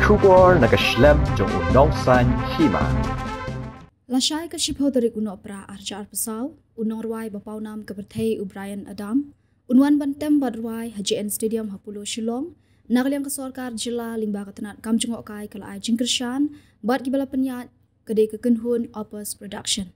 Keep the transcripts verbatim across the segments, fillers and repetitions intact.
Khubor na ka shlem jong u nongsan hima. Lashai ka shiphew tarik u Nohprah arhajar arphew saw, u nongrwai ba pawnam ka pyrthei u Bryan Adams un wan ban tem bad rwai ha J N Stadium ha Polo Shillong. Na ka liang ka sorkar jylla lyngba ka tnat kam jngohkai ka la ai jingkyrshan bad kiba la pynïaid ka dei ka kynhun Opus Production.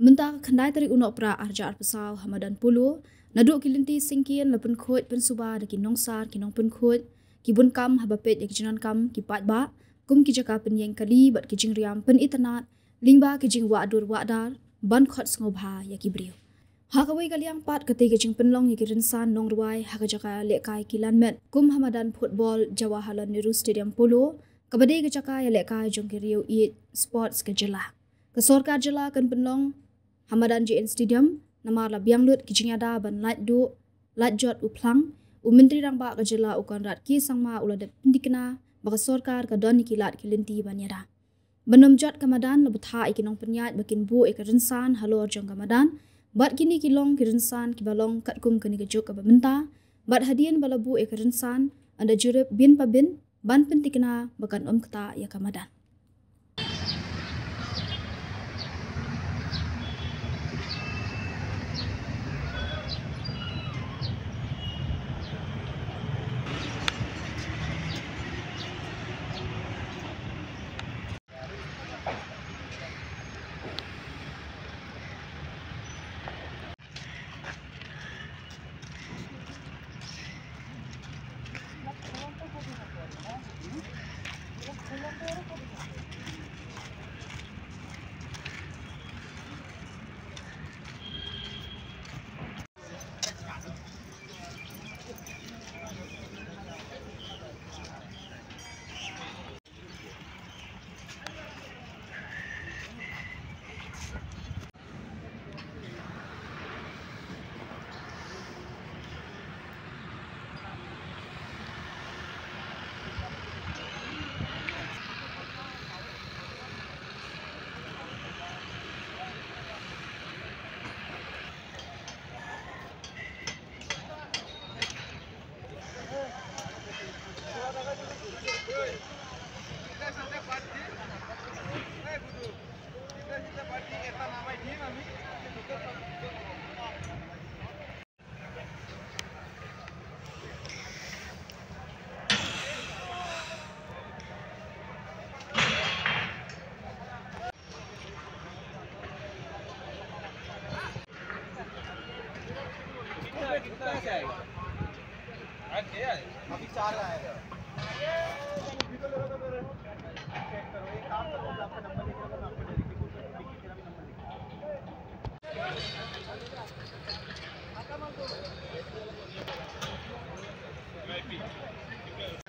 Mynta ka khyndai tarik u Nohprah arhajar arphew saw ha madan Polo, naduh ki lynti syngkien la pynkhuid pynsuba da ki nongsar ki nongpynkhuid, ki bun kam haba peit ïa ki jingdonkam ki paidbah kum ki jaka pynïeng kali bad ki jingriam pynitynnad lyngba ki jingwah dur wah dar ban khot sngewbha ïa ki briew. Ha kawei ka liang pat, katei ka jingpynlong ïa ki rynsan nongrwai ha ka jaka lehkai ki lanmet kum ha madan football Jawaharlal Nehru Stadium Polo, kaba dei ka jaka ïalehkai jong ki riew ïeit sports ka jylla. Ka sorkar jylla kan pynlong ha madan J N Stadium namar la biang lut ki jingïada ban lait duh lait jot u phlang. U Myntri Rangbah ka jylla u Conrad K Sangma u la dep pyntikna ba ka sorkar ka don ïa ki lad ki lynti ban ïada. Ban ym jot ka madan, la bthah ïa ki nongpynïaid ba kin buh ïa ka rynsan halor jong ka madan bad kine ki long ki rynsan kiba long katkum kane ka juk kaba mynta bad hadien ba la buh ïa ka rynsan, ynda jurip bin pa bin ban pyntikna ba kan ym ktah ïa ka madan.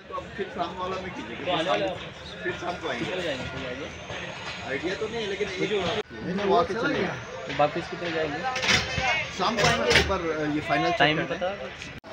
तो अब फिर शाम वाला में कीजिए, तो आने वाले फिर शाम को आएंगे। चले जाएंगे, चले जाएंगे। आइडिया तो नहीं है, लेकिन एक नहीं, नहीं, वहाँ पे चलेगा। वापस कितने जाएंगे? शाम को आएंगे, एक बार ये फाइनल चेक टाइम करना है। पता?